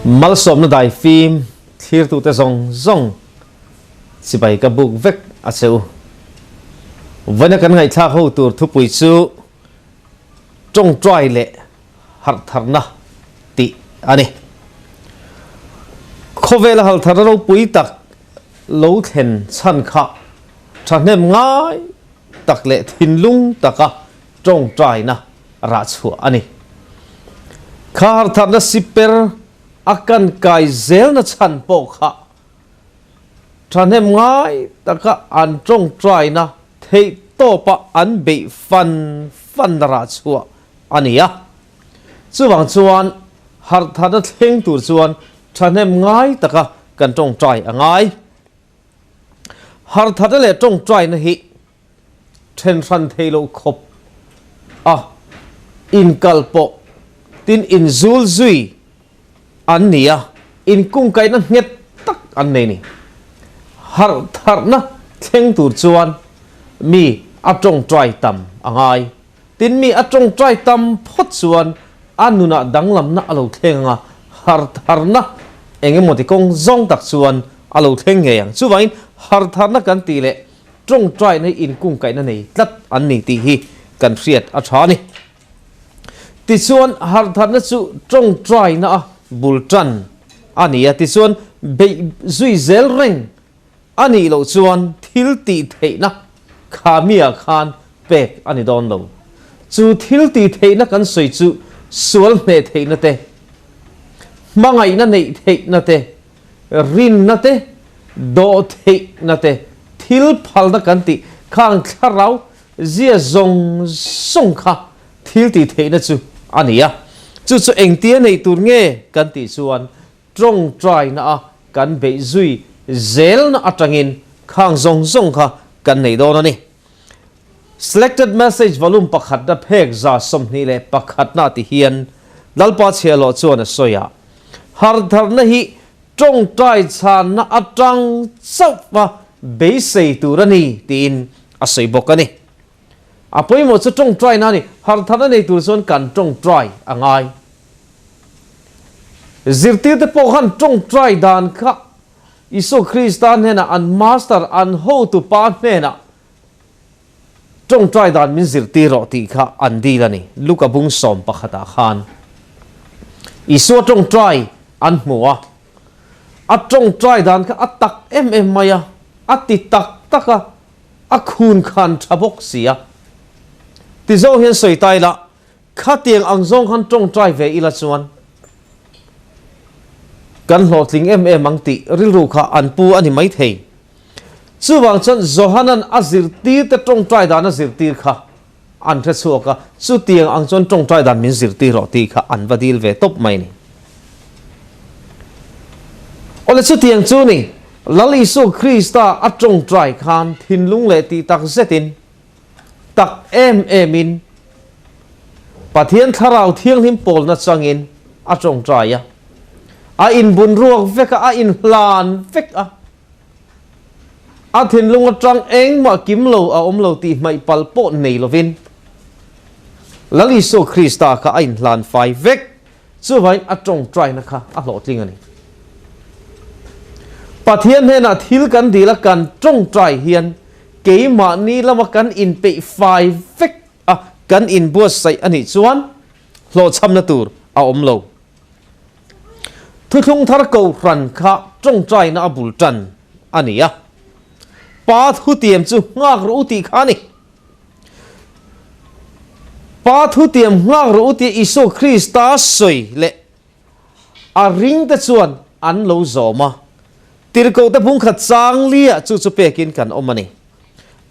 Malsawmna daifim thlirtute zawng zawng chibai ka buk vek a che u. Vawiina kan ngaihthlak ho tur thupui chu tawngtai leh harhtharna tih a ni. Khawvela haltharna ropui tak lo thlen chhan kha thahnem ngai tak leh thinlung taka tawngtaina rah chhuah a ni. Kha hartharna siper a kan kai zelna chhan pawh kha thahnem ngai taka an tawngtaina theih tawpa an beih fan fanna rah chhuah a ni a. Chuvang chuan harhtharna thleng tur chuan thahnem ngai taka kan tawngtai a ngai. Harhtharna leh tawngtaina hi then hran thei lo khawp a inkal pawh tin inzul zui an ni a, inkungkaihna nghet tak an nei ni. Harhtharna thleng tur chuan mi a tawngtai tam a ngai. Tin mi a tawngtai tam phawt chuan a nunah danglamna a lo thleng ang a, hartharna eng emaw ti kawng zawng tak chuan a lo thleng ngei ang. Chuvangin hartharna kan tih leh tawngtaina hi inkungkaihna nei tlat an ni tih hi kan hriat a tha a ni. Tichuan hartharna chu tawngtaina a bul tan a ni a, tichuan beih zui zel reng A nih loh chuan thil tih theihna kha miah khan pek a ni dawn lo. Chu thil tih theihna kan sawi chu sual hneh theihna te, hmangaihna neih theihna te, rinna te, dawh theihna te, thil phalna kan tih khang thlarau zia zawng zawng kha thil tih theihna chu a ni a. Chu chu engtia neih tur nge kan tih chuan Tawngtaina a kan beih zui zelna atangin khang zawng zawng kha kan nei dawn a ni. Selected Message Volume pakhatna phek 21 na ti hian Lalpa chhiahhlawh chuan a sawi a, Hartharna hi tawngtai chhanna atang chauhva beisei tur a ni tiin a sawi bawk a ni. A pawimawh chu tawngtaina a ni. Hartharna nei tur chuan kan tawngtai a ngai. Zirtirte pawh khan tawngtai dan kha Isua Krista hnenah an Master, an hotu pa hnenah tawngtai dan min zirtir rawh tih kha an dil a ni. Luka bung 11 ah khan Isua tawngtai an hmu a, a tawngtai dan kha a tak em em mai a, a ti tak tak a, a khun khan tha bawk si a. Tizawng hian sawi ta ila, Khatiang ang zawng khan tawngtai ve ila chuan kan hlawhtling em em ang tih rilru kha an pu a ni maithei. Chuvang chuan Johanan a zirtir te tawngtai dan a zirtir kha an hre chhuak a, chutiang ang chuan tawngtai dan min zirtir rawh tih kha an va dil ve tawp mai a ni. Awle chutiang chu ni, Lal Isua Krista a tawngtai khan thinlung leh tih tak zetin tak em em in Pathian Thlarau Thianghlim pawlna changin a tawngtai a, a inbun ruak vek a, a inhlan vek a, a thinlung atang engmah kim lo a awm lo tih hmaih palh pawh nei lovin Lal Isua Krista kha a inhlan fai vek, chuvain a tawngtaina kha a hlawhtling a ni. Pathian hnenah thil kan dil a kan tawngtai hian Keimahni lama kan inpeih fai vek a, kan inbuatsaih a nih chuan hlawhchhamna tur a awm lo. Thuthlung thar kohhran kha tawngtaina a bul tan a ni a, Pa thutiam chu nghak rawh u tih kha a ni. Pa thutiam nghak rawh u tih Isua Krista sawi leh A ringte chuan an lo zawm a, tirhkohte bungkhat chang liah chu chu pekin kan awm a ni.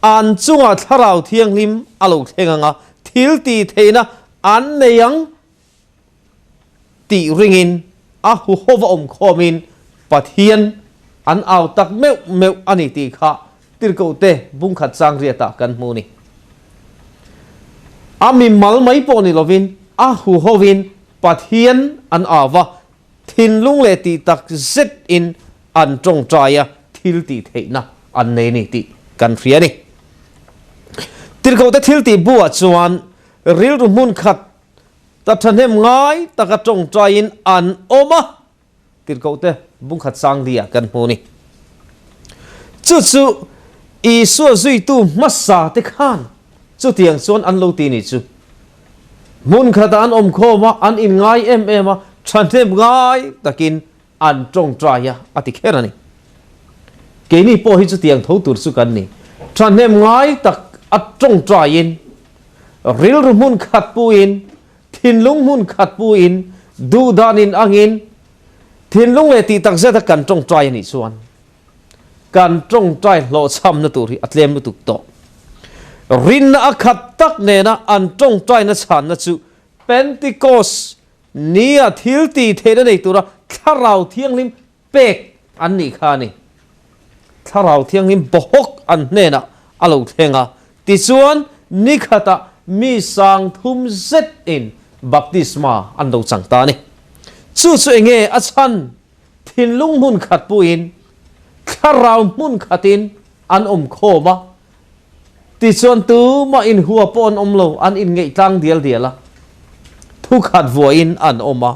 An chungah Thlarau Thianghlim a lo thleng ang a, thil tih theihna an nei ang tih ringin a huhova awm khawmin Pathian an au tak meuh meuh a ni tih kha tirhkohte bungkhat chang riatah kan hmu a ni. A mi mal mai pawh ni lovin a huhovin Pathian an au va, thinlung leh tih tak zet in an tawngtai a, thil tih theihna an nei a ni tih kan hria a ni. Tirhkohte thil tih buah chuan rilru hmun khat ta thahnem ngai taka tawngtaiin an awm a. Tirhkohte bungkhat sang li ah kan hmu a ni. Chu chu Isua zuitu hmasa te khan chutiang chuan an lo ti ni chu. Hmun khatah an awm khawm a, an inngai em em a, thahnem ngai takin an tawngtai a, a ti kher a ni. Keini pawh hi chutiang tho tur chu kan ni. Thahnem ngai tak a tawngtaiin, rilru hmun khat puin, thinlung hmun khat puin, duhdanin angin, thinlung leh tih takzet a kan tawngtai a nih chuan kan tawngtai hlawhchhamna tur hi a tlem lutuk tawh. Rinna a khat tak nena an tawngtaina chhanna chu Pentecost Nia, thil tih theihna nei tura Thlarau Thianghlim pek an nih kha a ni. Thlarau Thianghlim bawhawk an hnenah a lo thleng a, tichuan ni khatah mi sang thum zetin baptisma an lo chang ta a ni. Chu chu enge a chhan? Thinlung hmun khat puiin, Thlarau hmun khatin an awm khawm a, Tichuan tumah inhua pawh an awm lo, an inngeih tlang dial dial a. Thukhat vuahin an awm a,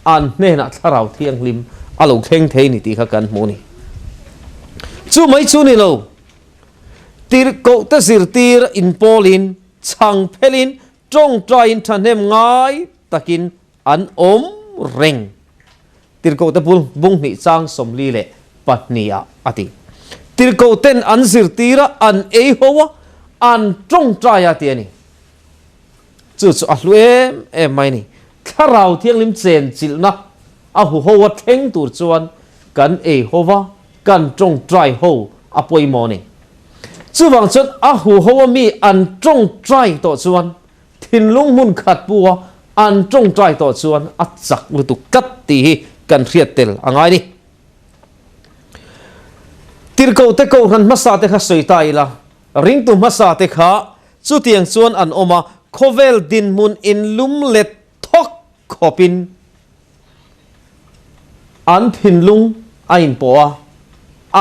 an hnenah Thlarau Thianghlim a lo thleng thei ni tih kha kan hmu a ni. Chu mai chu ni lo, tirhkohte zirtir inpawlin, chhang phelin, tawngtaiin thahnem ngai takin an awm reng. Tirhkohte bul bung hnih chang 42 ah a ti. Tirhkohten an zirtir a, an ei ho a, an tawngtai a ti a ni. Chu chu a hlu em em mai a ni. Thlarau Thianghlim chenchilhna a hu ho a thleng tur chuan kan ei ho va, kan tawngtai ho a pawimawh a ni. Chuvang chuan a hu ho a mi an tawngtai tawh chuan Thinlung hmun khat pu a an tawngtai tawh chuan a chak lutuk tlat tih hi kan hriat tel a ngai ni. Tirhkohte kohhran hmasa te kha sawi ta ila, ringtu hmasa te kha chutiang chuan an awm a, khawvel dinhmun inlum let thawk khawpin an thinlung a inpawh a,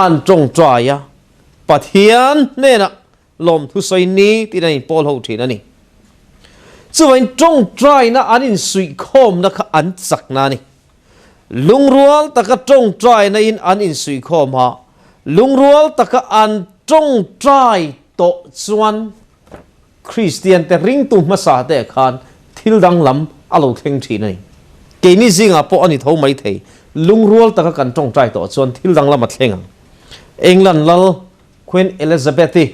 an tawngtai a, Pathian hnenah Lawmthu sawi ni tiin an inpawl ho thin a ni. Chuvain tawngtaina an insuihkhawmna kha an chakna a ni. Lungrual taka tawngtaina in an insuihkhawm a, lungrual taka an tawngtai tawh chuan Kristian te ringtu hmasa te khan thil danglam a lo thleng thin a ni. Keini zingah pawh a ni tho mai thei, lungrual taka kan tawngtai tawh chuan thil danglam a thleng ang. England lal Queen Elizabeth-i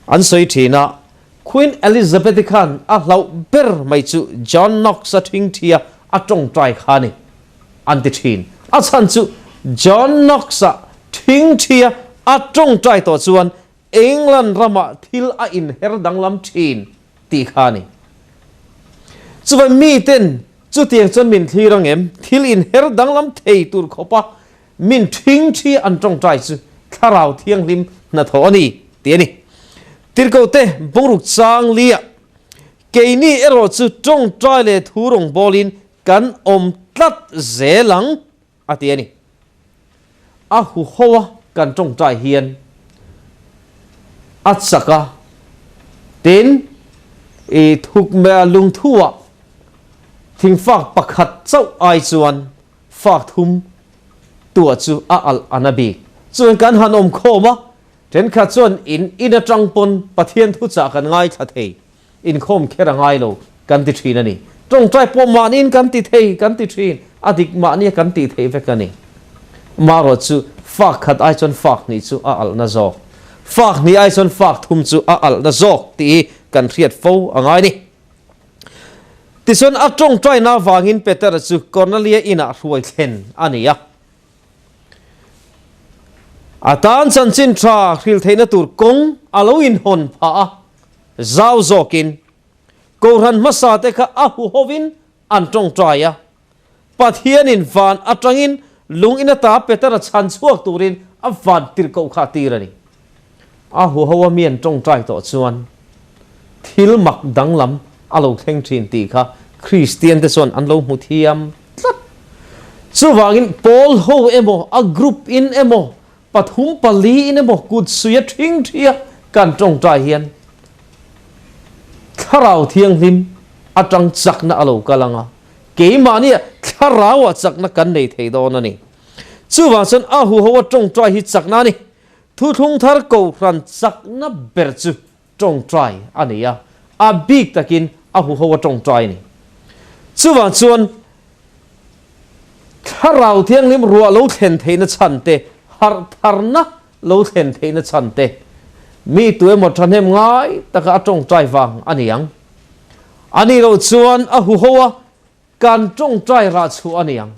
an sawi thin a, Queen Elizabeth-i khan a hlauh ber mai chu John Knox-a thingthia a tawngtai kha a ni an ti thin. A chhan chu John Knox-a thingthia a tawngtai tawh chuan England ramah thil a inher danglam thin tih kha a ni. Chuvai miten chutiang chuan min thlir ang em? Thil inher danglam thei tur khawpa Min ṭhing ṭhi an ṭawngṭai chu Thlarau Thianghlim hnathawh a ni, tih a ni. Tirhkohte bungruk chang lia keini erawh chu ṭawngṭai leh thu rawngbawlin kan awm tlat zel ang, a ti a ni. A huhoa kan ṭawngṭai hian a chak a, tin, i thukmeh lungthu-ah thingfak pakhat chauh ai chuan Fak thum tuah chu a alh a na bik. Chuan kan han awm khawm a, thenkhat chuan in in atang pawn Pathian thuchah kan ngaithla thei, inkhawm kher a ngai lo kan ti thin a ni. Tawngtai pawh mahniin kan ti thei kan ti thin, a dik mahnia kan tih theih vek a ni. Marawh chu fak khat ai chuan fak hnih chu a alh na zawk, fak hnih ai chuan fak thum chu a alh na zawk tih hi kan hriat fo a ngai a ni. Tichuan a tawngtaina avangin Petera chu Kornelia inah hruai thlen a ni a. A tan chanchin tha hril theihna tur kawng a lo inhawn phah a, zau zawkin Kohhran hmasa te kha a huhovin an tawngtai a. Pathianin van atangin lung in ata Petera chhan chhuak turin a van tirhkoh kha a tir a ni. A huho a mi an tawngtai tawh chuan thil mak danglam a lo thleng thin tih kha Kristian te chuan an lo hmu thiam tlat. Chuvangin pawl ho emaw, a group in emaw, pathum pali in emaw kut suia thing thia kan tawngtai hian Thlarau Thianghlim atang chakna a lo kal ang a, keimahnia. Thlarauah chakna kan nei thei dawn a ni. Chuvang chuan a huho a tawngtai hi chakna a ni. Thuthlung thar kohhran chakna ber chu tawngtai a ni a, a bik takin a huho a tawngtai a ni. Chuvang chuan Thlarau Thianghlim ruah lo thlen theihna chhan te, harh tharna lo thlen theihna chhan te, mi tu emaw thahnem ngai taka a tawngtai vang a ni ang. A nih loh chuan a huho a Kan tawngtai rah chhuah a niang.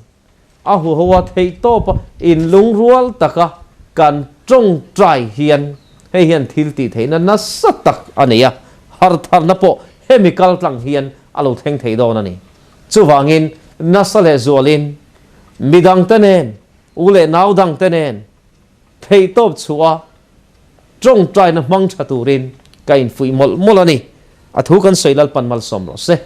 A huho a theih tawp a, inlungrual taka kan tawngtai hian hei hian thil tih theihna nasa tak a nei a, hartharna pawh hemi kal tlang hian a lo thleng thei dawn a ni. Chuvangin nasa leh zualin midangte nen, u leh nau dangte nen theih tawp chhuah a tawngtaina hmang tha turin ka infuih mawlh mawlh a ni. A thu kan sawi Lalpan malsawm rawh se.